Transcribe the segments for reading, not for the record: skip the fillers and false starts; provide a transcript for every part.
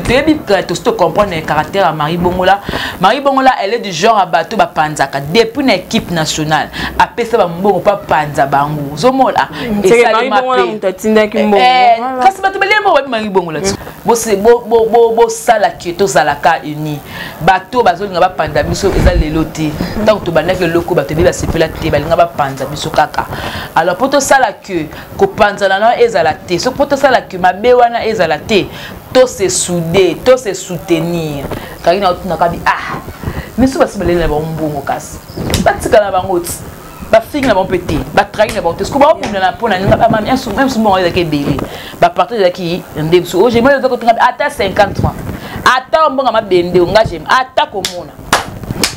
Toyebi tosi tocomprendre caractère ya Marie Bongola. Marie Bongola, elle est du genre ya bato bapanzaka. Depuis na équipe nationale, apesa bambongo mpo apanza bango. Ozomona esalema pe, kasi bato balie mbongo babi Marie Bongola ti bosala ke tozalaka uni. Bato bazolinga bapanza biso, eza lelo te. Ntango tobandaki eloko, bato ebi basepela te, balinga bapanza biso kaka. Alors mpo tosala ke kopanzana na ezala te, soki mpo tosala ke mabe wana ezala te, to se souder, to se soutenir. Karine aotunaka bi ah, miso basi baleli na bango mbongo, kasi batikala na bango ti bafingi na bango mpe te, batrahi na bango te. Soki baobundana mpona même mbongo ezalaki ebele, bapartage ezalaki nde biso oyo jema eza kotunga ata 50 francs, ata mbongo mabende nga jema ata komona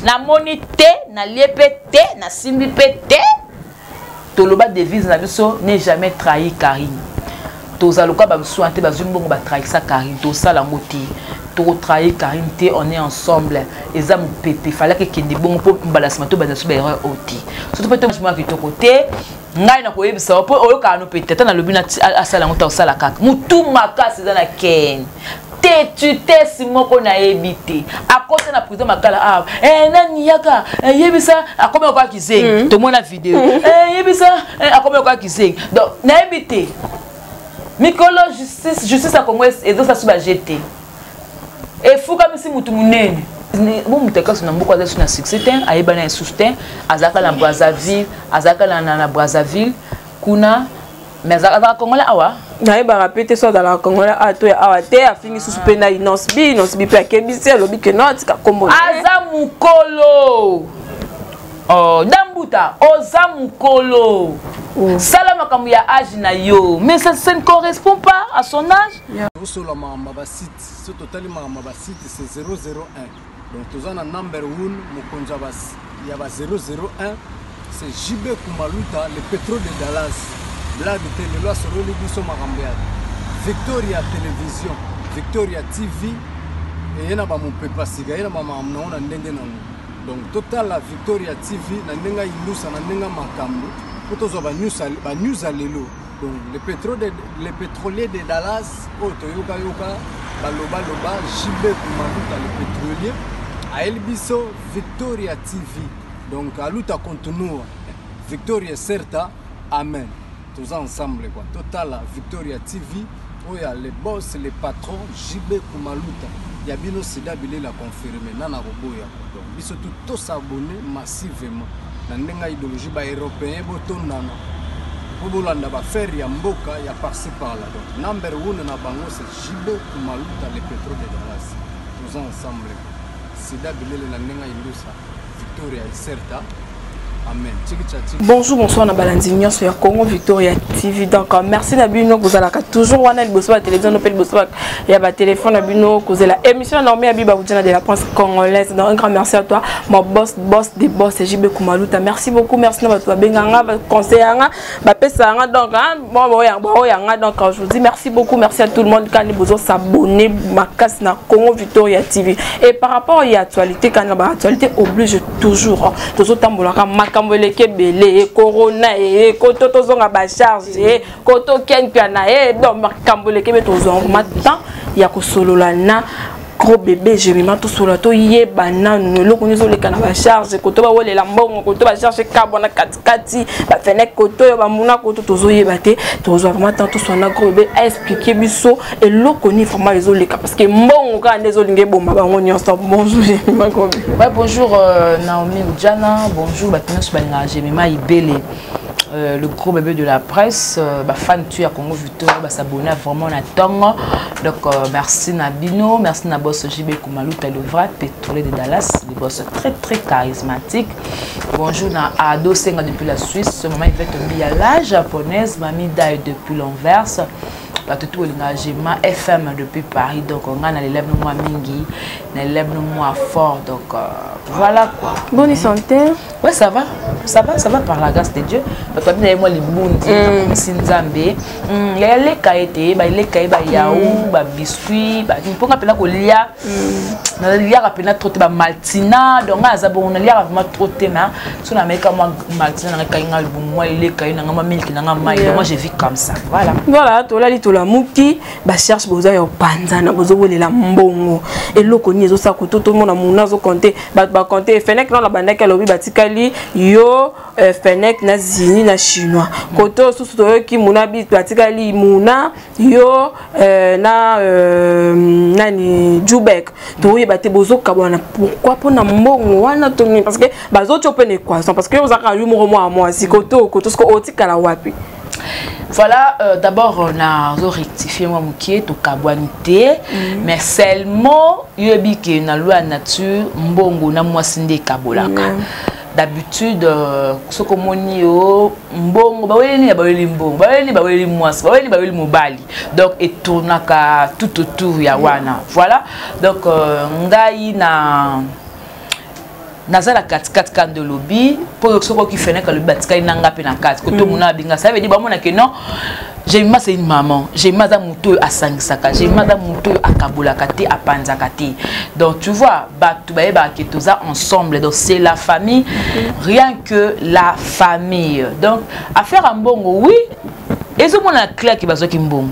namoni te, nalie mpe te, nasimbi mpe te. Toloba devise na biso: ne jamais trahi Karine. Tozaluka bamosusu wana te, bazwi mbongo, batrahisa Karine. Tosala yango te, tokotrahir Karine te. On est ensemble. Eza mopepe, falaki ekende bongo mpo mbala nsima tobanda so baerreur oyo te, surtout mpe tomwa kitoko te. Ngai na koyebisa yo mpo oyokaka no mpe te. Ata nalobi asala yango te, osala kaka motu makasi. Eza na ken tetutesi moko nayebi te, akota na prison Makala awa. Nani yaka yebisa akomi okoka kizengi. Tomona video, yebisa akomi okoka kizengi. Donc nayebi te, mikolo justice ya Congo ezosala so baje te, efukamisi mutu monene bo moto akasi na mboka, aza su na succès te, ayebana lisusu te. Azalaka na Brazzaville, azalaka na Brazzaville kuna, mais azalaka congolais awa. Nayebaka mpe te so azalaka congolais awa to ya awa te. Afingi susu mpe na Innoss'B. Innoss'B mpe akebisi, alobi ke no, atika kombo. Aza mokolo. Oh, Dambuta, oza mokolo. Sala makambo ya age na yo, mais ça ne correspond pas à son âge. Tosola makambo ya basite. So totali makambo ya basite, c'est 001. Donc toza na number 1, mokonzi ya ba 001, c'est JB Kumaluta, le pétrole de Dallas. Blague te, lelo asololi biso makambo ya Victoria Télévision, Victoria TV. Eye na bamopepa sika, ye na bamakambo nango na ndenge nango. Donc totala Victoria TV na ndenge ayindusa, na ndenge makambo, mpo tozwa banews ya lelo. Donc le pétrolier de Dallas oyo toyokayoka balobaloba, JB Kumaluta le pétrolier, ayeli biso Victoria TV. Donc aluta continua, victoria certa, amen. Toza ensemble quoi. Totala Victoria TV oyo ya le boss, le patron JB Kumaluta ya bino, sida bilela confirme nana koboya. Donc biso tu tos'abonner massivement na ndenge ya idéologie. Baeuropéen botondana mpo bolanda baaffaire ya mboka ya par-ci par-là. Donc number one na bango, c'est JB Kumaluta, le pétrole de Dallas. Toza ensemble, sida bilele na ndenge ya indusa, victoria ecerta, amen. Bonjour, bonsoir na balandi nyonso ya Congo Victoria TV. Donc merci na bino kozalaka toujours wana liboso ya télévision mpe liboso ya batelefone na bino, kozela émission Naomi Abiba Kutiana de la Prince congolaise. Donc un grand merci à toi, mon boss, boss des boss, JB Kumaluta. Merci beaucoup. Merci na bato babenganga, baconseillanga, bapesanga. Donc bon, boyanga. Donc je vous dis merci beaucoup. Merci à tout le monde kani bozo s'abonner makasi na Congo Victoria TV. Et par rapport ya actualité, kani ba actualité oblige toujours, tozotambolaka, makambo eleki ebele, corona e koto, tozonga bacharge koto, ken pia na ye. Donc makambo eleki ebe, tozwa vraiment temps ya kosolola na gros bébé Jemima. Tosolola, toyeba nanu eloko nini ezoleka na bacharge koto, bawelela mbongo koto, bacharge kabwa na katikati, bafenek koto oyo bamuna koto, tozoyeba te. Tozwa vraiment temps tosolola na gros bébé, aexpliquer biso eloko nini vraiment ezoleka, parce que mbongo kaka nde ezolinga ebomba bango nyonso. Bonjour Jemima, gros bébé. Ouais, bonjour Naomi Ujana, bonjour bato nyonso balingaka Jemima Ibele, le gros bébé de la presse, bafan tu ya Congo Victoria, basabona vraiment na ntongo. Donc merci na bino, merci na boss JB Kumaluta, le vrai pétrolier de Dallas, le boss très très charismatique. Bonjour na Ado Senga depuis la Suisse, maman Yvette Mbia la japonaise, Mami Dai depuis l'Anvers, bato tu olingaka Jema FM depuis Paris. Donc ngai na lelève no mwa mingi, na lelève no mwa fort. Donc Voilà quoi. Bonne santé. Ouais, ça va. Ça va, ça va par la grâce de Dieu. Bato babina ye mwa libundi, nakomisi Nzambe. Ya leka ete, ba leka ye ba yaourt, ba biscuit, ba mpo nga mpena kolia. Naliaka mpena trop te ba maltina, donc nga aza bongo naliaka vraiment trop te na so na meka mwa maltina na ngai nga libumu mwa leka ye na nga mwa miliki na nga mai. Donc moi je vis comme ça. Voilà. Voilà, tolali tolamuki, ba cherche boza ya panzana, bozowelela mbongo. Eloko nini ezosala koto tomona muna azokonte, bato bakonte Fenek na bandaki alobi batikali yo Fenek na Zini na Chinois. Koto susu toyoki muna bi batikali muna yo na nani Jubek. Toyeba te bozokabwana pourquoi mpona mbongo wana to nini, parce que bazotia mpe na équation, parce que ozalaka yo moko mwa mwasi koto koto siko otikala wapi? Voilà, d'abord on a rectifié moi mokie tokabwani te, mais seulement yoyebi ke na loi ya nature mbongo na mwasi nde ekabolaka. D'habitude soki omoni yo mbongo baweli nini, baweli mbongo, baweli baweli mwasi, baweli baweli mobali, donc etournaka tout autour ya wana. Voilà, donc ngai na naza na katikati ka nde olobi mpo soki oki Fenek alobi batikali na nga mpe na kati koto mona abinga, ça veut dire bamona ke non, Jemima c'est une maman. Jemima aza motu oyo asangisaka, Jemima aza motu oyo akabolaka te, apanzaka te. Donc tu vois, bato bayebaka ke toza ensemble, donc c'est la famille, rien que la famille. Donc affaire ya mbongo, oui, ezomona clair ke bazwaki mbongo.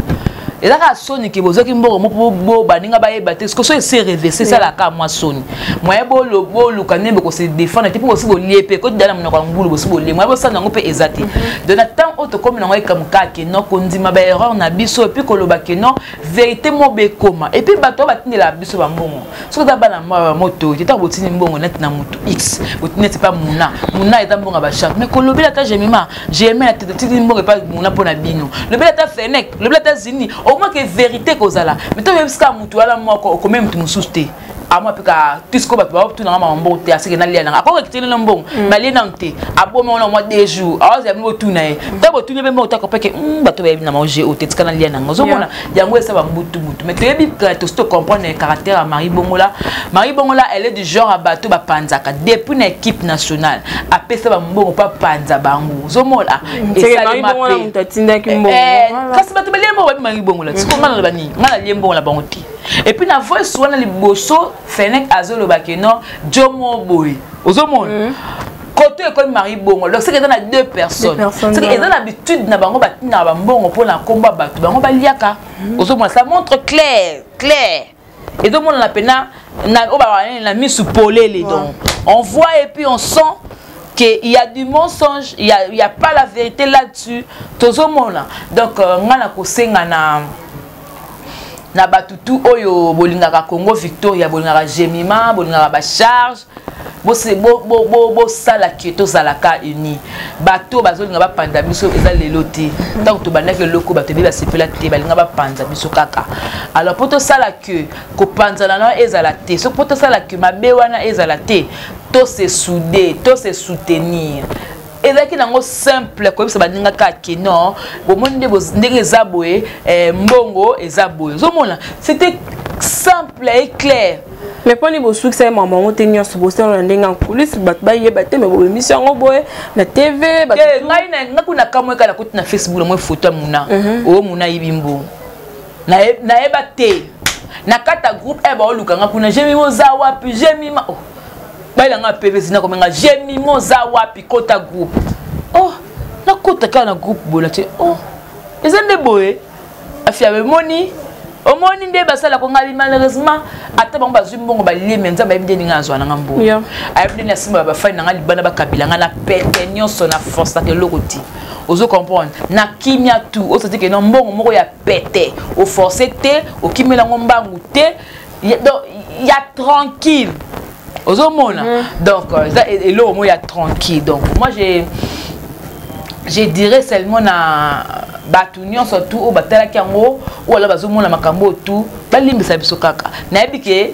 Eza kaka soni ke bozwaki mbongo mo po baninga bayeba te. So ese reverse esalaka mwa soni, moye boluka nde bokose défendre te mpo bosi bolie mpe kotida na monoko ya ngulu, bosi bolie, moye bosala yango mpe eza te. Donc na ntango oyo tokómi nango ekamuka ke non, kondima baerreur na biso et puis koloba ke non, vérité mo bekoma. Et puis bato oyo batindela biso bambongo, soki eza bana moto te, ntango botindi mbongo neti na motu x, botindi neti pa muna, muna eza mbongo ya bacharge, mais kolobela ata Jemima, Jemima tindi mbongo epa muna mpo na bino, lobela ata Fenek, lobela ata Zini, au moins ke vérité kozala. Mais ntango oyebisika motu wana moko, okomei motu mosusu te, amwa mpe ka puisque bato baotunanga mama mbongo te, aseke nalia nanga akoki kiteli na mbongo, balie nanu te, abomi wana mwa 2 jours, awazala bino botuna ye. Ntango botuni mpe mbongo tako peke bato bayebi na maoge oyo te, tika nalia nanga. Ozomona yango esa bambutu butu, mais toyebi tosi tocomprendre caractère ya Marie Bongola. Marie Bongola, elle est du genre ya bato bapanzaka. Depuis na équipe nationale apesa bambongo mpo apanza bango. Ozomona esalema pe kasi bato balie mbongo babi Marie Bongola. Siko nga naloba nini? Nga nalie mbongo na bango te. Et puis na voice wana liboso, Fenek azoloba ke non, jomo boye, ozomona koto ekomi Marie Bongo. Donc c'est eza na deux personnes, c'est eza na habitude na bango, batindaka bambongo mpona komba bato bango baliaka. Ozomona, ça montre clair clair, ezomonana mpena oyo balobaka na misu polele. Donc on voit et puis on sent qu'il y a du mensonge, il y a pas la vérité là-dessus. Tozomona. Donc nga na kosenga na bato tu oyo bolingaka Congo Victoria, bolingaka Jemima, bolingaka bacharge, bosala ke tozalaka uni. Bato bazolinga bapanza biso eza lelo te. Ntango tobandaki eloko, bato ebi basepela te, balinga bapanza biso kaka. Alors mpo tosala ke kopanzana na ezala te, soki mpo tosala ke mabe wana ezala te, tose souder, tose soutenir. Ezalaki nango simple koyebisa baninga kaka ke non, bomoni nde ndenge eza boye, mbongo eza boye. Ozomona, c'était simple et clair. Mais mponi bosukisa ye mama yango te nyonso, bosala na ndenge ya coulisse, bato bayeba te, mais bobemisi yango boye na TV? Ngai nga kuna kamwe kaka nakoti na Facebook na mwa photo ya muna oyo muna ayibi mbongo. Nayeba te na kati ya groupe e baoluka nga kuna: "Jemima oza wapi? Jemima." Oh. Bayelanga pv zina komenga: "Jemima oza wapi? Kota groupe." Oh, nakota kaka na groupe boye, natie: "Oh, eza nde boye." Afia bemoni, omoni nde basalaka ngai. Malheureusement ata bango bazwi mbongo balie, me Nzambe ayebi nde ndenge azwa nanga mbongo, ayebi ndenge asimba bafai nanga libanda, bakabila nga na pete nyonso, na forçaka eloko te. Ozo comprendre, na kimia tu osati ke no mbongo moko ya pete, oforce te, okimela yango mbangu te, donc ya tranquille. Ozomona, donc eza eloko moko ya tranquille. Donc moi je dirais seulement na bato nyonso tu oyo batalaki yango, oyo ala bazomona makambo oyo tu, balimbisa biso kaka. Nayebi ke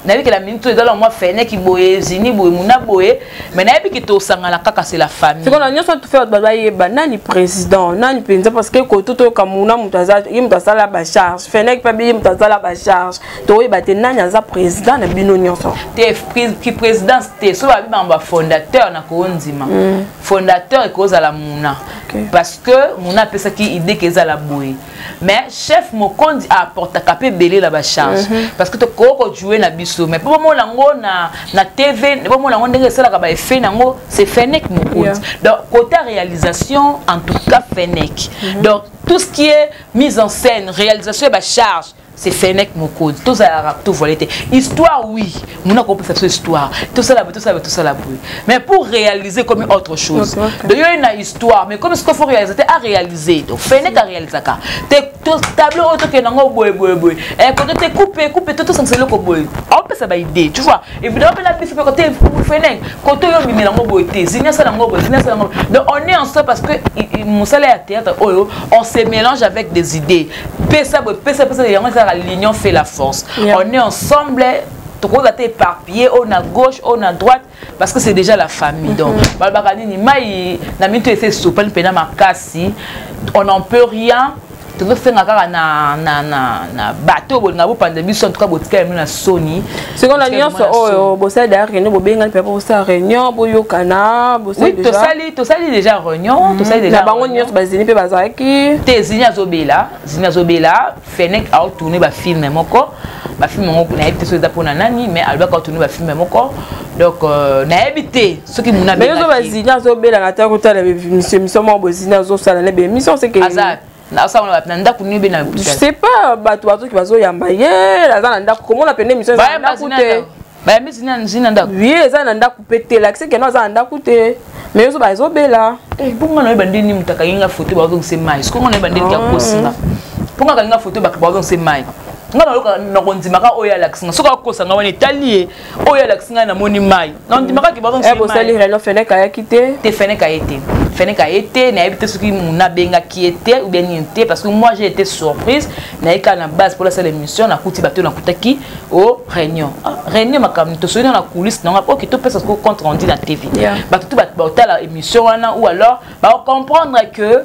Nayebi ke na minute oyo ezala mwa feneki boye, zini boye, muna boye, mais nayebi ke tosangana kaka, c'est la famille. Sikoyo nyonso tufe bato bayeba nani président, nani mpenza, parce que koto toyoka muna moto aza ye, moto asala bacharge, fenek mpe ye moto azala bacharge, toyeba te nani aza président na bino nyonso. Te, ki présidence te. So babi bango bafondateur na koondima, fondateur ekozala muna, parce que muna apesaki idée ke ezala boye, mais chef mokonzi aapportaka mpe ebele na bacharge, parce que tokoki kojouer na biso, mais mpo bomona yango na TV, bomona yango ndenge esalaka baeffet nango, c'est fenek mokonzi. Donc côté réalisation, en tout cas fenek. Donc tout ce qui est mise en scène, réalisation ya bacharge, c'est fenek mokonzi. Tozalaka tovoile te. Histoire, oui, mona kopesa biso histoire, tosala boye, tosala boye, tosala boye, mais pour réaliser comme autre chose. Donc yo na histoire, mais comme ce qu'il faut réaliser te, a réaliser. Donc fenek aréalisaka te. Tableau oyo tokende yango boye boye boye, kote te, coupe coupe to, tosangisa eloko boye, aopesa baidée, tu vois. Évidemment mpe na biso mpe kote fenek, kote oyo obimela yango boye te, zini asala yango boye, zini asala yango. Donc on est ensemble, parce que mosala ya théâtre oyo, on se mélange avec des idées, pesa boye, pesa pesa yango ezalaka, l'union fait la force. On est ensemble, tokoza te éparpillé, oyo na gauche, oyo na droite, parce que c'est déjà la famille. Donc balobaka nini, mai na minute ese esopani mpena makasi, on n'en peut rien. Tozosenga kaka na bato bolinga bopanza biso, en tout cas botikala bino na soni. Sikoyo na nyonso oyo bosali d'ailleurs réunion, bobengani mpe bosala réunion, boyokana? Oui, tosali déjà réunion, tosali déjà. Na bango nyonso, bazini mpe bazalaki? Te, zini azobela, zini azobela. Fenek aotourne bafilm moko, bafilm yango nayebi te soki eza mpona nani, mais alobaki aotourne bafilm moko. Donc nayebi te soki muna. Mais yozo bazini azobela na ta kotala émission moko, bozini azosala na bémission seke. Aza asala na ndako nini be na? Je sais pas, bato bazoki bazoyamba ye, aza na ndako komona pene émission eza na ndako te. Bayambi zini na ndako? Oui, eza na ndako mpe te, lakisi keno aza na ndako te, mais yozo bazobela. Mpo nga nayeba ndeni moto akangi nga foto, bazongisa mai. Siko nga nayeba ndeni kakosinga, mpo nga akangi nga foto, bazongisa mai. Nga nayoka nakondimaka oyo alakisi nga. Soki akosa nga wana, etali ye. Oyo alakisi ngai, namoni mai, nandimaka ke Bosali réunion, fenek ayaki te? Te, fenek aye te, fenek aye te. Nayebi te soki muna abengaki ye te ou bien nini te, parce que moi j'ai été surprise. Naye kaka na base mpo nasala émission, nakuti bato, nakutaki o réunion. Réunion makambo tosoli na coulisse nango. Ok, topesa siko compte rendu na TV, bato to baotala émission wana ou alors bakocomprendre que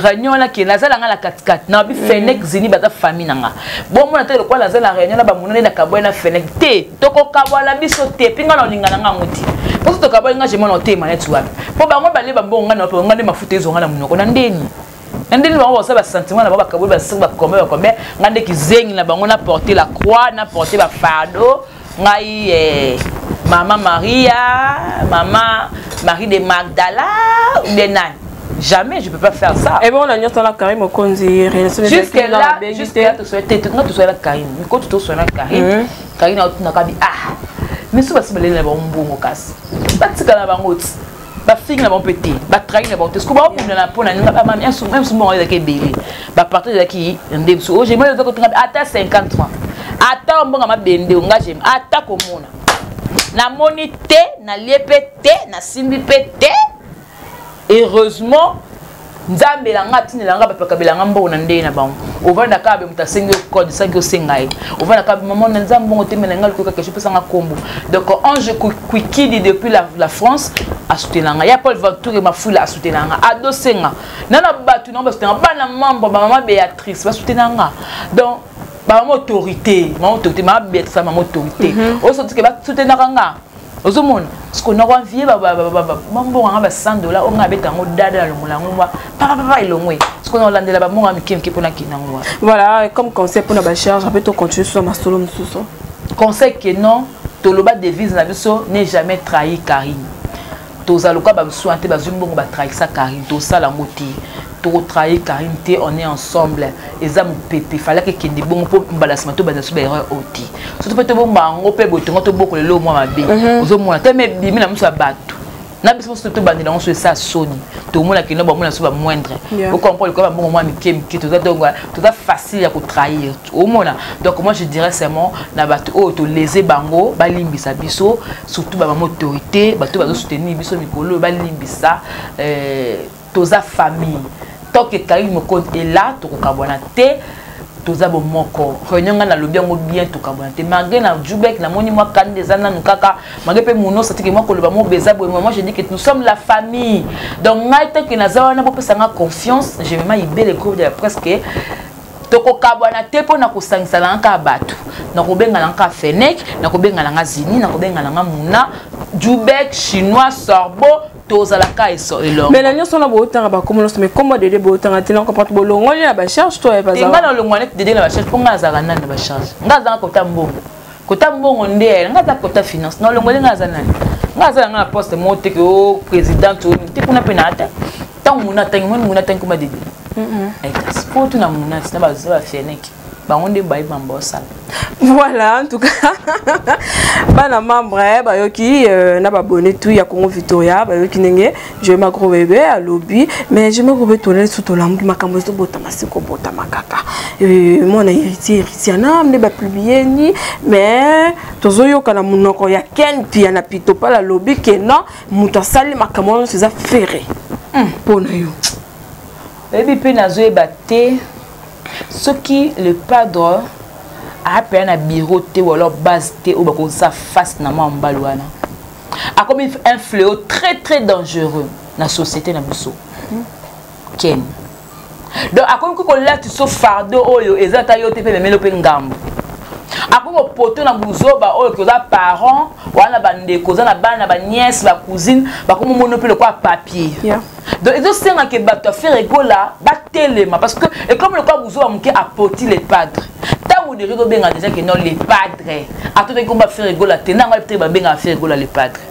réunion wana ke nazala nga na katikati na bi fenek, zini baza famille na nga. Bomona te lokola naza na réunion na bamona nde nakabwai na fenek te. Tokokabwana biso te, mpe nga na olinga na nga yango te. Mposo tokabwai, nga jema na otema neti wapi? Mpo bango bale bambongo, nga na nga nde mafuta ezonga na monoko na ndeni na ndeni. Bango basala basentiment na bango, bakabwai, basiki, bakombe bakombe, nga nde kizengi na bango, na porter la croix, na porter bafardeau. Ngai mama Maria, mama Marie de Magdala ou bien nani, jamais je peux pas faire ça. Et bon, na nyonso na Karine Mokonzi? Jusque là, jusque là tosoya te. Nga tosoya na Karine mikoti, tosoya na Karine. Karine aotunaka bi ah, mais so basi baleli na bango mbongo, kasi batika na bango ti bafingi na bango mpe te, batrahi na bango te. Soki baobundana mpona meme mbongo ezalaki ebele, bapartage ezalaki nde biso oyo jema eza kotunga ata 50 francs, ata mbongo mabende. Nga jema ata komona namoni te, nalie mpe te, nasimbi mpe te. Heureusement Nzambe na nga atindela nga bato bakabela nga mbongo na ndenge na bango. Ovanda kaka be, moto asengi yo code, esangi osenga ye, ovanda kaka mama na Nzambe mbongo te, me na nga likoka question opesanga nkombo. Donc Ange Kwikidi depuis la France asoutenanga nga, ya Paul Venture Mafula asoutenanga nga, adosenga na bato nango basoutenanga, bana membre, bamama Béatrice basoutenanga nga. Donc bamama autorité, mama autorité, mama Béatrice, mama autorité osotike basoutenaka nga. Ozomona siko nakoanvie bambongo yanga ba 100 $, oyo nga abeta yango dada na longola yango mwa papapapa elongwe. Siko na olandela bambongo ya mike mike mpona kende yango wana. Voilà, comme conseil mpona bacharge, ape tocontinue sur masolo mosusu. Conseil ke non, toloba devise na biso: ne jamais trahi Karine. Tozala lokola bamisusu te, bazwi mbongo, batrahisa Karine. Tosala yango te, tokotrahir Karine te. On est ensemble. Eza mopepe, falaki ekende bongo mpo mbala nsima tobanda so baerreur oyo te. Surtout mpe tobomba yango mpe boye, tongo tobokola eloko mwa mabe. Ozomona te, me ebimi na miso ya bato na biso mosusu, tobandela yango so esa soni. Tomona kino bamona so bamoindre, ocomprendre, lokola bambongo mwa mike mike, toza donc toza facile ya kotrahir, omona. Donc moi je dirais seulement na bato oyo tolese bango, balimbisa biso, surtout bamama autorité, bato bazosoutenir biso mikolo oyo, balimbisa. Toza famille. Tant que Karine Mokonzi est là, tokokabwana te. Toza bomoko. Réunion nga nalobi yango bien, tokabwana te. Malgré na Jubek namoni mwa kanda eza nanu kaka, malgré mpe monosa tike mwa koloba mo beza boye. Moi, je dis que nous sommes la famille. Donc ngai tant que naza wana, bopesa nga confiance. Je mema ibele groupe de la presse que tokokabwana te mpo na kosangisa na nga kaka bato. Nakobenga na nga kaka Fenek, nakobenga na nga Zini, nakobenga na nga Muna, Jubek, Chinois, Sorbo, tozalaka elongo. Mais na nyonso wana bootanga bakombo nyonso, mais kombo Dede bootanga te. Na comprendre, bolongoli na bacharge to? Te, nga na olongwa neti Dede na bacharge mpo nga azalaka nani na bacharge? Nga azalaka kota mbongo, kota mbongo nde nga aza, kota finance. Na olongoli nga aza nani? Nga aza nanga na poste moko te ke o présidente o te kuna mpe na ata ntango muna atangi moni muna atangi koma Dede po tuna muna na bafeneki bango nde bayeba osala. Voilà, en tout cas bana membre bayoki na babone tout ya Congo Victoria, bayoki ndenge Jema Gros Bébé alobi. Mais Jema Gros Bébé, tolali so tolamuki, makambo ezobotama se kobotama kaka. Mwana Héritier, Héritiana nde bapublie ni, mais tozoyoka na monoko ya Ken Pia na Pitopala, alobi ke non, moto asali makambo wana nyonso eza Ferre. Mpo na yo? Oyebi mpe nazoyeba te soki le padre aapela na bureau te ou alors base te oyo bakozala face na mwa mobali wana. Akomi un fléau très très dangereux na société na biso, Ken. Donc akomi kolatisa fardeau oyo eza ata yo te mpe memeli mpe ngambo. Akoki kopoto na buzoba oyo ke oza parent wana, bandeko oza na bana, banièce, bacousine, bakomi omona mpe lokola papier. Donc ezosengaka bato ya Ferre Gola batelema, parce que ekomi lokola buzoba moke. Apoti le padre ntango deja tobenga déjà ke non, le padre atotaki komba Ferre Gola te. Ntango te babengaka Ferre Gola le padre,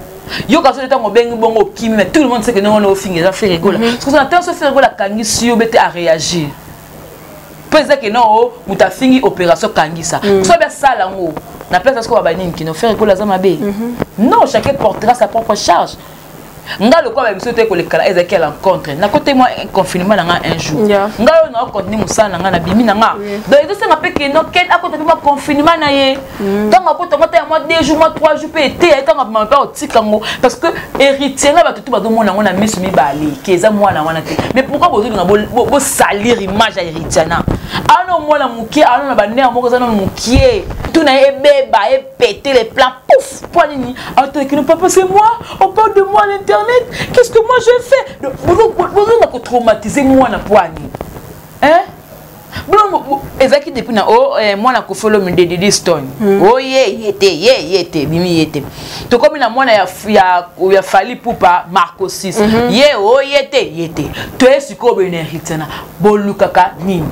yoka soki ntango obengi bongo okimi, mais tout le monde sait que ndenge wana ofinga eza Ferre Gola. Parce que na ntango so Ferre Gola akangisi yo be te, aréagir mpo eza ke non, o moto afingi, opération kangisa. So abi asala yango na place asiko baba nini kino Ferre Gola aza mabe. Non, chacun portera sa propre charge. Nga lokola babiso te kolekala ezalaki à l'encontre, nakote mwa confinement na nga un jour. Nga oyo na continue mosala na nga, nabimi na nga. Donc ezosenga mpe ke no, Ken akota mpe mwa confinement na ye. Ntango akota ngo ta ya mwa 2 jours, mwa 3 jours mpe eteya ye, ntango abima mpe akotika yango, parce que héritier nga bato tu bazomona yango na miso mibale ke eza mwana wana te. Mais pourquoi bozolinga bosalir image ya Héritiana? Ana omwana mokie, ana na banere moko eza nano mokie, tuna ye ebeba, epete les plans pouf. Mpo nini atokino papa, c'est moi, on parle de moi à l'internet, qu'est-ce que moi je fais? Bozolinga kotraumatiser mwana mpo ani, hein? Biloko ezalaki depuis na o mwana Koffi Olomide, Didi Stone, o ye ye te, ye ye te, bimi ye te. Tokomi na mwana ya Fally Ipupa, Marco 6, ye o ye te, ye te. Toye sikoyo boye na Héritier. Na bolukaka nini?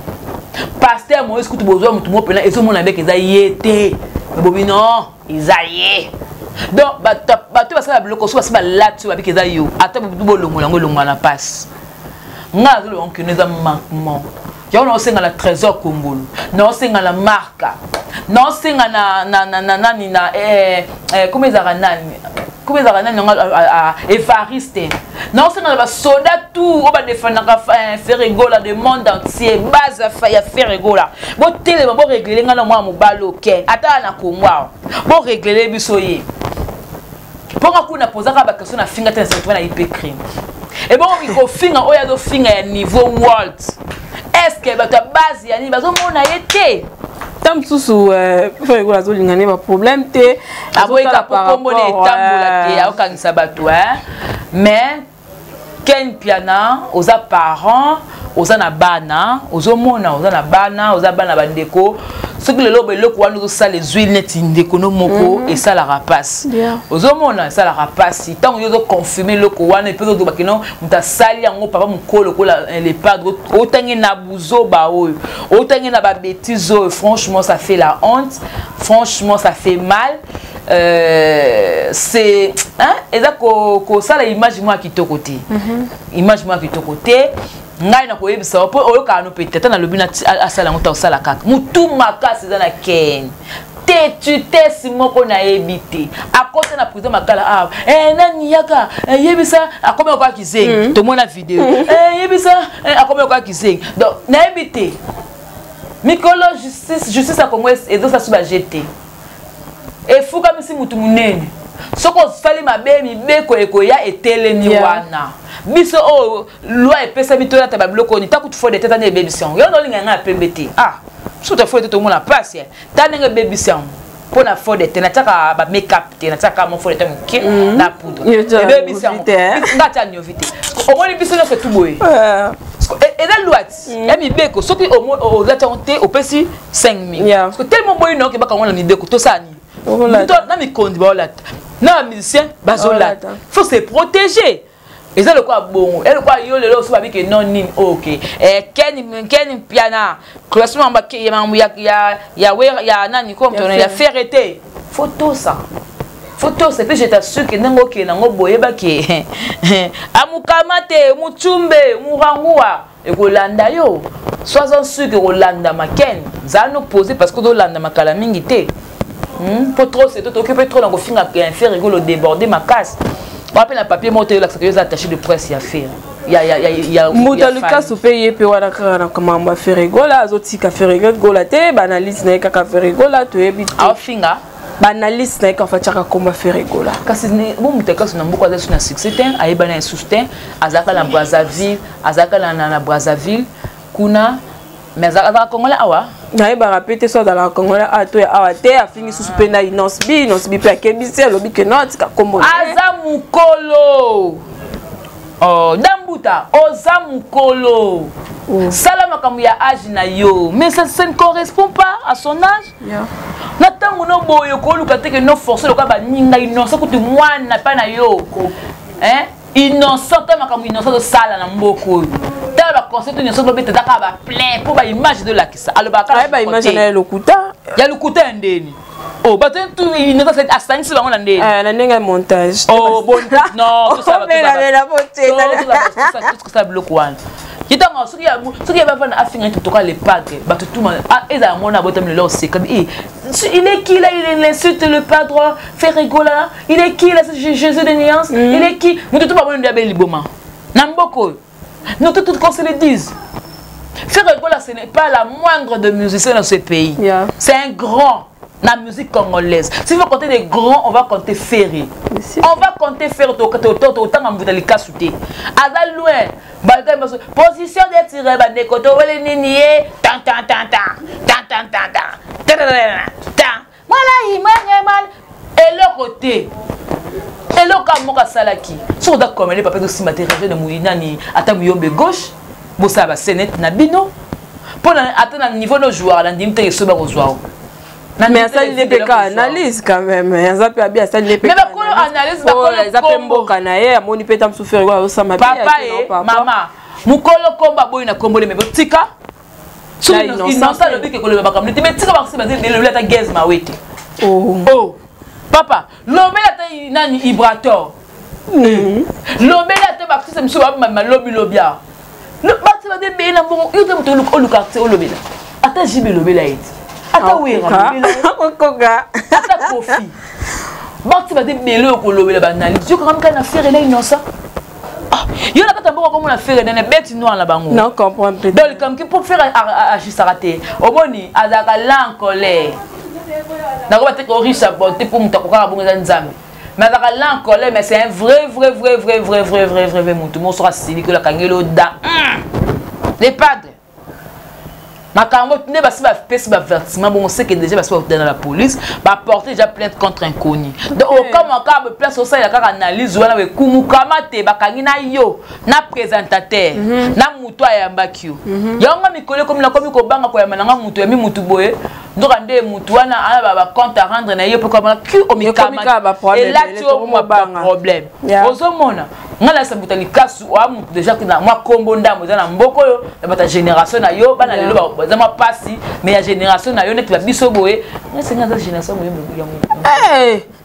Pasteur Moïse kutu bozwa motu moko mpena ezomona beke eza ye te, bobi non, eza ye. Donc bato basala biloko so basi balati oyo babiki eza yo, ata bolongola yango, elongola na mpasi. Ngai azoloba nkino eza manquement yango. Naosenga na Trésor Kongolo, naosenga na Marka, naosenga na nani na komi ezalaka nani, komi ezalaka nani yango, Evariste, naosenga na basoda tout oyo badefendaka Ferre Gola de monde entier, base ya Ferre Gola, botelema, boreglele ngai na mwana mobali oken ata na Kongo awa, boreglele biso ye. Mponga kuna pozaka baquestion na finga te, na sentiment na ye mpe crime ebongo kofinga oyo azofinga ya niveau world. Est ce que bato ya base ya nini bazomona ye te? Ta mosusu Ferre Gola azolinga ne baproblème te. Aboyika po kombo na etambola te, aokangisa bato. Mais Ken Piana, oza parent, oza na bana, ozomona, oza na bana, oza bana bandeko. Soki lelo eloko wana ozosala ezwi neti ndeko no moko, esalaka mpasi. Ozomona, esalaka mpasi ntango yo ozoconfirme eloko wana epe ozoloba kino moto asali yango, papa mokolo lokola le padre, otangi na buzoba oyo, otangi na babêtise oyo. Franchement, ça fait la honte, franchement ça fait mal. C'est hein, eza kosala image moko ya kitoko te, image moko ya kitoko te. Ngai na koyebisa mpo oyokaka no pete ata nalobi asala yango ta osala kaka motu makasi eza na Ken tetu tesi moko nayebi te. Akota na prison Makala awa, nani yaka yebisa akomi okoka kizengi. Tomona video, yebisa akomi okoka kizengi. Donc nayebi te mikolo justice ya Congo ezosala so baje te, efukamisi mutu monene. Soki osali mabe, mibeko ekoya etelemi wana. Biso oyo loi epesami, toyata babiloko oni ta kutu fo de tata nde ebebisi yango. Yo naolinga ngai ya pembe te. Ah. Soki fo ete tomona mpasi ta ndenge ebebisi yango mpo na fond de teint, natiaka ba make-up te, natiaka mo fond de teint moke na poudre, ebebisi yango. Nga tia niovi te. Omoni biso nyonso tu boye, eza loi ya mibeko. Soki olati yango te, opesi 5000, tellement boyi naoke bakango na mibeko. Tosala nini? Na mikondi baolata, na bamusicien bazolata, faut se protéger. Eza lokola bongo, eza lokola yo lelo oso babike non nini. Ok, Ken Mpiana, classement makambo ya nani comme ya Ferre te. Faut tosa, faut tosa. Puis je t'assure que ndenge okende yango boyebaki amukama te, mutsumbe muranguwa ekolanda yo. Sois-en sûr que kolandama, Ken, zala no posé, parce que ozolanda makala mingi te. Mpo trop c'est totoki mpe trop na kofinga Ferre ekolo déborde makasi. Wape na papier moko te oyolakisaka yo eza attaché de presse ya Ferre. Moto Lukasu mpe ye mpe wana kaka na makambo ya Ferre Gola, azotika Ferre Gola te. Baanalyse na ye kaka Ferre Gola, toyebi te. Aofinga. Baanalyse na ye kaka atiaka komba Ferre Gola. Kasi bo moto kasi na mboka aza su na succès te, ayebana lisusu te. Azalaka na Brazzaville, azalaka na Brazzaville kuna, mais azalaka congolais awa. Nayebaka mpe te so azalaka congolais awa to ya awa te. Afingi susu mpe na Innoss'B. Innoss'B mpe akebisi, alobi ke no, atika kombo. Aza mokolo. Oh, Dambuta, oza mokolo. Sala makambo ya age na yo, mais ça ne correspond pas à son âge. Na ntango no boye koluka te ke no force lokola baninga. Innocent kutu mwana mpa na yo, hein? Innocent ta makambo innocent tosala na mboka oyo. Tala baconcert nyonso babeta, eza kaka baplein mpo baimage ezolakisa. Alobaka. Baimage na ye lokuta. Ya lokuta ya ndeni? Oh, bato tu innocent asangisi bango na ndeni? Na ndenge ya montage. Oh bon, non, tosala biloko wana. Ntango soki ya bavanda afinga neti toka le padre, bato tuma ezala mona abotami lelo oseka. Il est qui là? Il insulte le padre Ferre Gola. Il est qui là? C'est Jésus de nuance. Il est qui? Moto to bamoni nde abe liboma na mboka oyo. Nous tout qu'on se le dise, Ferre Gola, ce n'est pas la moindre de musiciens dans ce pays. C'est un grand la musique congolaise. S'il faut compter des grands, on va compter Ferré. On va compter Ferré. Autant mbuta likasu te. Aza loin. Position de tiré bandeko to wele nini ye tan tan tan tan tan tan tan tan tan mwana imenge mal eloko te. Eloko moko asalaki, soki oza comédien, papa, ezosimba te. Région de nani, ata Muyombe Gauche, bosala basenete na bino mpo ata na niveau no joueur na ndimi te eso bakozwa. Mais asali mpe ka analyse quand même, aza mpe abi asali mpe. Mais bakolo analyse, bakolo. Eza mpe mboka na ye, amoni mpe ta mosusu Ferre azosama. Papa ye, mama, mokolo kombo aboyi na kombo le me botika. Soki Innocent alobi ke koloba makambo te, mais tika bakisi bazeli ata gaz mawe te. Oh papa, lobela ata nani, Ibrator, lobela ata baartiste mosusu babima lobi lobi awa. Bati badebeye na mbongo yo te. Moto oluka te, olobela ata jibe, elobela ye te, ata Wera, ata Kofi. Bati badebele oyo kolobela baanalyse yo kaka mika na Ferre na Innocent. Yo na kati ya mboka komona Ferre nene bête noire na bango. Non, comprendre. Donc likambo mpo Ferre agisaka te, omoni azalaka là en colère. Nakoba te ko riche bonté mpo moto akokaka bongo eza Nzambe, mais azalaka là en colère. Mais c'est un vrai vrai vrai vrai vrai vrai vrai vrai vrai motu moko soki asiliki oyo akangeli oda le padre makambo nde basi bapesi baavertissement bongo, seke déjà basi bakutana na la police, baporte déjà plainte contre inconnu. Donc okamwa kaka place osalela kaka analyse wana, ekumukama te, bakangi na yo na présentateur na motu ayambaki yo. Yango mikolo ekomi, nakomi kobanga koyamba nanga motu yambi motu boye, nzoka nde motu wana ana bacompte à rendre na ye mpe komona ki omikama elati yo mwa problème. Ozomona ngai nayesa moto likasu oya motu déjà na mwa kombo ndambo eza na mboka oyo na bato ya génération na yo. Bana lelo baza mwa pasi, mais ya génération na yo neti babiso boye, ngai aza génération boye.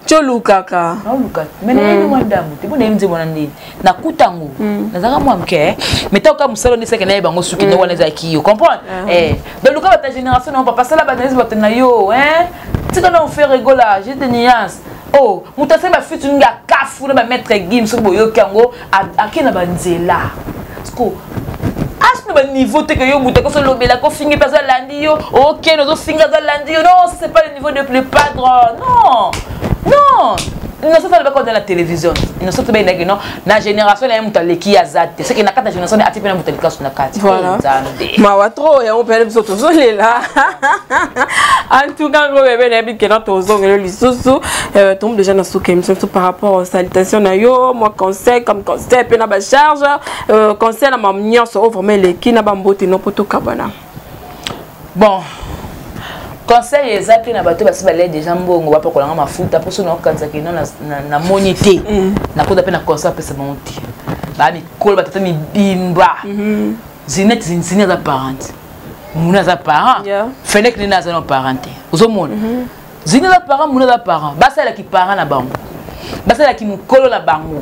Tiolukaka. Naoluka, mais nayebi mwa ndambo te mpo nayebi nzembo na ndeni nakuta yango, nazalaka mwa moke, mais ntango kaka mosala nde esaki nayeba yango suki nde wana ezalaki yo comprendre. Donc luka bato ya génération na yo, papa, sala baanalyse bato na yo, tika na Ferre Gola juste nuance. Oh, moto asali bafitu ningi akafu na bamaître Gim, soki boyoki yango ake na banzela parceque asi na baniveau te ke yo moto akoso olobela kofingi mpe azalandi yo, okende ozofinga, azalandi yo. Non, c'est pas le niveau de le padre. Non, non. Innocent alobaki oza na télévision. Innocent bayinaki non, na génération na ye moto aleki aza te. Seke na kati ya génération ati mpe na moto aleki aso na kati. Voilà. Nzambe. Mawa trop, yango mpe biso tozolela. En tout cas, ngo bebe, nayebi kena tozongela lisusu. Tombe déjà na suka émission biso par rapport aux salutations na yo, moi conseil comme conseil mpe na bacharge, conseil na mam nyonso oyo vraiment eleki na bambote no mpo tokabana. Bon, conseil eza te na bato basi balai déjà mbongo, bapakolanga mafuta mpo so naokanisaki no namoni te, nakota mpe na conseil apesa bango te. Baa mikolo, batata mibimba, zinete zini aza parent, muna aza parent. Fenek nene aza na parent te. Ozomona, zini aza parent, muna aza parent, basalelaki parent na bango, basalelaki mokolo na bango.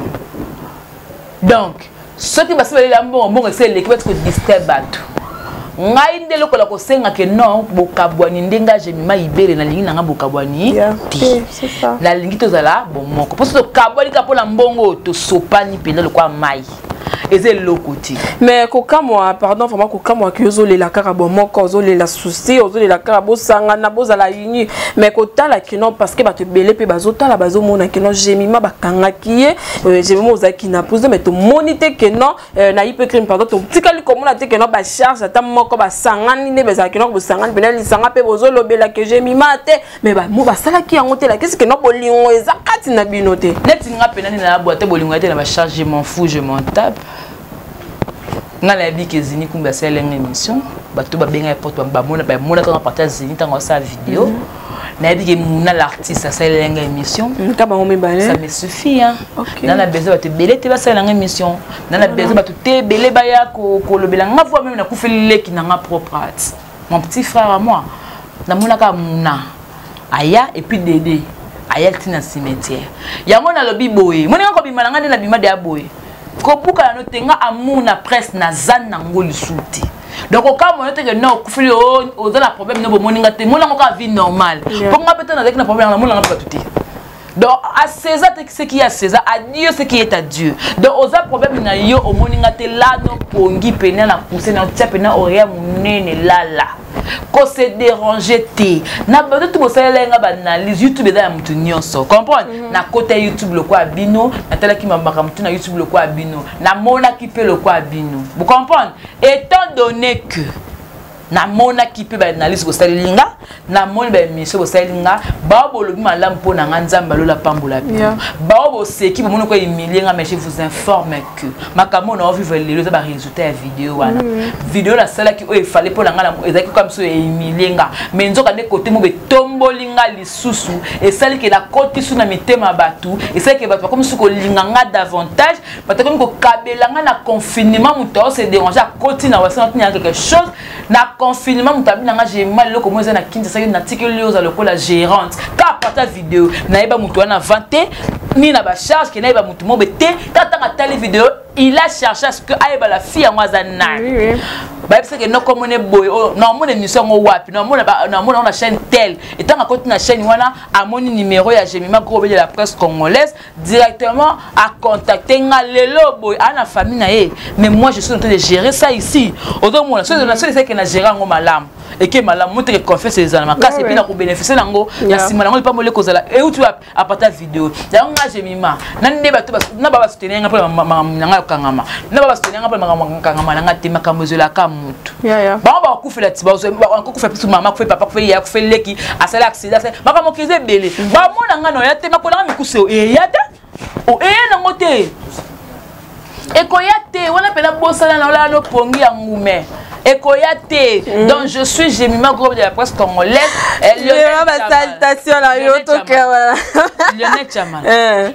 Donc soki basi balela mbongo, mbongo esi eleki, bati kodistraire bato. Ngai nde lokola kosenga ke non, bokabwani ndenge Jemima Ibele, nalingi nanga bokabwani te. C'est ça. Nalingi tozala bomoko, mpo so tokabwani kaka mpona mbongo, tosopani mpenza lokwa mai, eza eloko te. Mais kokamwa, pardon, vraiment kokamwa ki ozolela kaka bomoko, ozolela souci, ozolela kaka bosangana, bozala uni, mais kotala kino parce que bato ebele mpe bazotala, bazomona kino Jemima bakangaki ye. Jemima ozalaki na prison, mais tomoni te ke non, na ye mpe crime, pardon, totikali komona te ke non, bacharge ata moko basangani nde bazalaki no bosangani mpena lisanga mpe bozolobela ke Jemima te, mais mo basalaki yango te, lakisi ke non, bolingo eza kati na bino te. Neti nga mpena nde nayabwa te, bolingo ya te na bacharge, je m'en fous, je m'en tape. Nga nayebi ke Zini Kumbi asalenga émission, bato babenga ye porte, bamonaka nga parti ya Zini ntango asala video. Nayebi ke Muna l'artiste asalelenga émission. Ka bango mibale. Ça me suffit, hein. Ok. Na na besoin bato ebele te basalela nga émission, na na besoin bato te ebele baya kolobela nga voix. Même nakufeli leki na nga propre art, mon petit frère à moi, namonaka Muna aya et puis Dede aya ntina cimetière. Yango nalobi boye, moninga kobima na nga nde nabima deya boye, kobukana no te. Nga amour na presse naza nango lisusu te. Donc okamona teke non, okufeli, oza na problème no, bomoninga te, monango kaka vie normale. Mpo nga mpe te nazalaki na problème, namonanga mpe bato te. Donc à César ce qui est à César, à Dieu ce qui est à Dieu. Donc oza problème na yo, omoninga te la no pongi pene na pousse na tia pene oreya monene lala, kose déranger te na bato tu bosalela nga baanalyse. YouTube eza ya motu nyonso, comprendre. Nakota YouTube lokola bino, natalaki makambo tu na YouTube lokola bino, namonaki mpe lokola bino, bocomprendre. Étant donné que namonaki mpe baanalyse bosaleli nga, namoni baémission bosaleli nga, bao bolobi malamu mpo na nga, Nzambe alola pambola bino. Bao boseki, bomoni ko humilie nga, mais je vous informe que makambo na ovivre lelo eza barésultat ya video wana. Video nasalaki oyo efale mpo na nga ezalaki kaka miso ehumilie nga, mais nzoka nde kote mo betomboli nga lisusu, esaliki nakoti su na mitema ya bato, esaliki bato bakomi su kolinga nga davantage, bato bakomi kokabela nga. Na confinement moto aose dérange, akoti na wasa na quelque chose. Na confinement moto abi nanga Jema, eloko mo eza na Kinshasa, soki natikeli oza lokola gérante ka pata video. Nayeba moto wana avant te, ni na bacharge ke nayeba moto mobe te. Kaka ntango atali video, il a cherché à ce que ayeba la fille yango aza nani. Bayebisaki nokomone boye, naomona émission yango wapi, naomona yango na chaîne telle. Etango akoti na chaîne wana, amoni numéro ya Jemima Gros de la presse congolaise, directement acontacte nga. Lelo boye aa na famille na ye, mais moi je suis en train de gérer ça ici. Ozomona so ezalaki na gérer yango malamu, eke malamu moteke, confiance ezala makasi, et puis na kobénéficie nango na nsima nango lipamboli ekozala euti wapi? Apata video yango. Nga Jemima na nde bato na ba basoutenir nga mpona makambo na nga kokangama, na ba basoutenir nga mpona makambo kokangama na nga te. Makambo ezolaka motu, bango bakufela ti bakokufela biso, mama akufeli, papa akufeli, ya akufeli, leki asali accident, asali makambo eza ebele. Bamona nga na oya te, makolanga mikusu eya te, eya nango te, ekoya te. Wana mpena bosala na olala nopongi ya ngume, ekoya te. Donc je suis Jemima Groupe de la presse congolaise. Basalutation na yo tokewala. Lionel Chamala,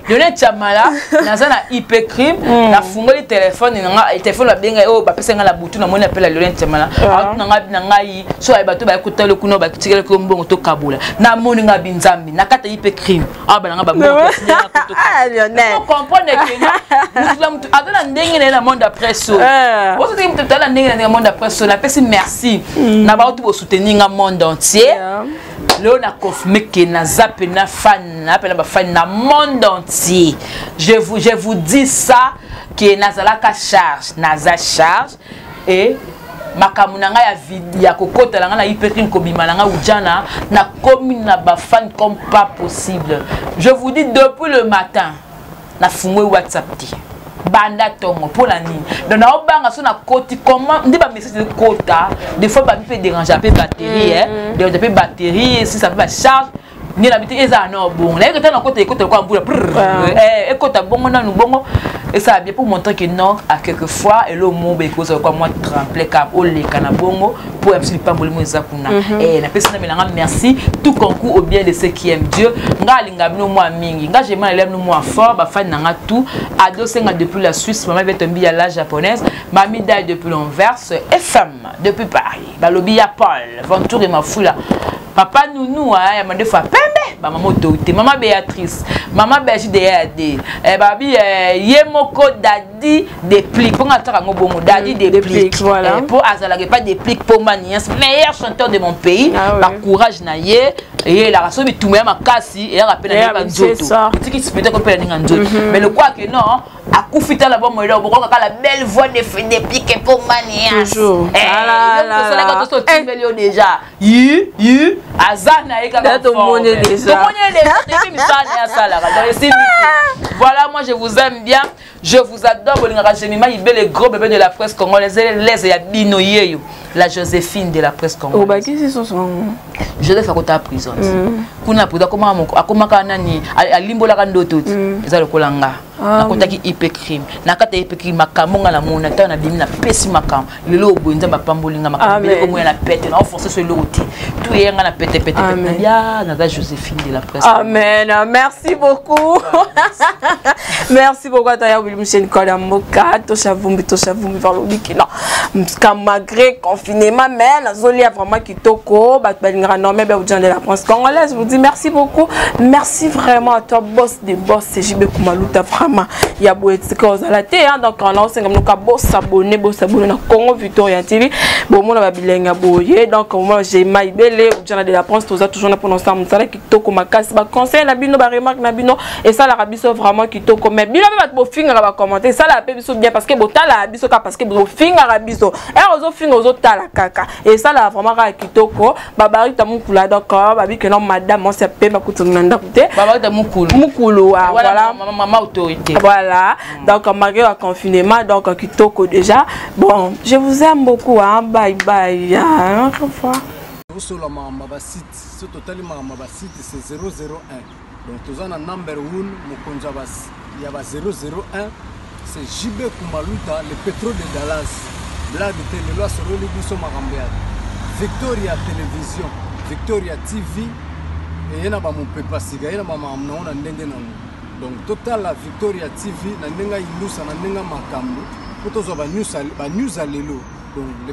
Lionel Chamala, naza na IP crime. Nafungoli telefone nanga, telefone babenga oyo bapesa nga na butu, namoni apela Lionel Chamala, atuna nga na ngai so aye bato bayakotala kuna, batikelaki yo mbongo tokabola. Namoni nga binzambi na kati ya IP crime awa, bananga Babocomprendre. Ke mutu na mutu aza na ndenge na ye na monde après so, osoteki mutu aza na ndenge na ndenge monde après so. Napesi merci na baoto bosoutenir nga monde entier. Lelo na confirme ke naza pena fan na pena bafan na monde entier. Je vous dis ça ke nazalaka charge, naza charge et Makambo na ngai ya kokota na ngai na IPK, kobima na ngai ujana, nakomi na bafan comme pas possible. Je vous dis, depuis le matin nafungoli WhatsApp te, banda ntongo. Mpo na nini? Donc naobanga so nakoti, comment nde bamessage ekota. Des fois babi mpe dérange mpe batterie, dérange mpe batterie, esisa mpe bacharge. Nde na bi te, ezala na bongo, nayebi te. Nakota, ekota lokola mbula, ekota bongo nanu bongo, esala bien pour montrer que non, à quelquefois elo mo ekozala kwa mwa tremplin ka oleka na bongo mpo ya biso lipamboli mo eza kuna. Napesi na melanga merci. Tout concourt au bien de ceux qui aiment Dieu. Nga alinga bino mwa mingi, nga jema nalela bino mwa fort. Bafani na nga tout, Adosenga depuis la Suisse, mama Betombi ya la Japonaise, Mami Dai depuis l'Anvers, FM depuis Paris, balobi ya Paul Ventour et Mafula, papa Nunu ya mandefu ya pembe, bamama autorité, mama Béatrice, mama Belgi de yad, babi ye moko Dadi Déplique, mpo nga ataka yango bongo, Dadi Déplique, mpo azalaka epa Déplique, mpo Manias, meilleur chanteur de mon pays. Bacourage na ye eyelaka so bitumba ya makasi, eyaka mpe na ndenge banzoto etiki spectacle mpe na ndenge ya nzoto. Mais lokola ke non, akufi, tala bomoi eloko bokoka kaka la belle voix de Déplique mpo Manias tosalaka toso otimbeli yo déjà yu yu aza na ye kaka. Tomoni déjà. Tomoni déjà, toyebi misala na ye asalaka. Donc esimbi. Voilà, moi je vous aime bien, je vous adore. Bolingaka Jemima Ibele, gros bébé de la presse congolaise, lese ya bino yeyo, la Joséphine de la presse congolaise. Obakisi soso. Joseph akota prison kuna, prison akomaka nani, alimbolaka ndoto ti eza lokola nga nakotaki IP crime. Na kati ya IP crime, makambo nga namona, ntango nabimi, napesi makambo. Lelo oboye, Nzambe apamboli nga makambo ebele. Komoya na pete, naoforce so eloko te, tu eya nga na pete pete pete. Ya naza Joséphine de la presse. Amen. Merci beaucoup, merci beaucoup. Ata ya William Chaine Kola mboka, tosha vumbi, tosha vumbi. Balobi non, malgré confinement, mais nazolia vraiment kitoko. Bato balingaka Normel Beudjan de la Presse congolaise. Je vous dis merci beaucoup, merci vraiment à toi, boss de boss CJB Kumaluta. Vraiment ya boye tika ozala te. Donc na osenga mnoka bosabone, bosabone na Congo Victoria TV, bomona babilenge ya boye. Donc moi j'ai Maibele Udjana de la Presse, toza toujours na mpona osala mosala kitoko makasi. Baconseil na bino, baremarque na bino esalaka biso vraiment kitoko. Mais bino mpe bato bofingaka, bacommentaire esalaka mpe biso bien, parce que botalaka biso kaka parce que bofingaka biso. Ere ozofinga, ozotala kaka, esalaka vraiment kaka kitoko. Babarita mokulu, donc babikena madame mwasi ya pembe akutana na ndako te. Babarita mokulu. Mokulu, voilà. Mama autorité. Voilà. Donc malgré le confinement, donc kitoko déjà. Bon, je vous aime beaucoup, hein. Bye bye, hein. Au revoir. Osola makambo ya basite, so totali makambo ya basite, c'est 001. Donc toza na number 1, mokonzi ya ba 001, c'est JB Kumaluta, le pétrole de Dallas. Blague te, lelo asololi biso makambo ya Victoria Télévision, Victoria TV. Eye na bamopepa sika, ye na bamakambo nango na ndenge nango. Donc totala Victoria TV na ndenge ayindusa, na ndenge makambo, mpo tozwa banews ya lelo. Donc le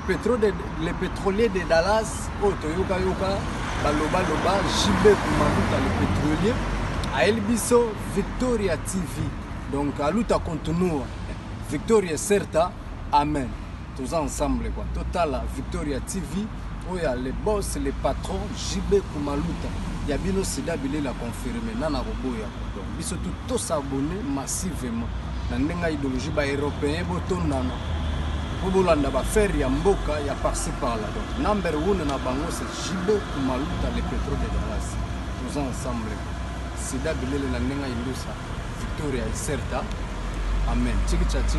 pétrolier de Dallas oyo toyokayoka balobaloba, JB Kumaluta le pétrolier ayeli biso Victoria TV. Donc aluta continua, victoria certa, amen. Toza ensemble quoi. Totala Victoria TV oyo ya le boss, le patron JB Kumaluta ya bino, sida bilela confirme nana koboya. Donc biso tu tosabone massivement na ndenge ya idéologie. Baeuropéen botondana mpo bolanda baaffaire ya mboka ya par-ci par-là. Donc number one na bango, c'est JB Kumaluta, le pétrole de Dallas. Toza ensemble, sida bilele na ndenge ya indusa, victoria ecerta, amen. Chikicha.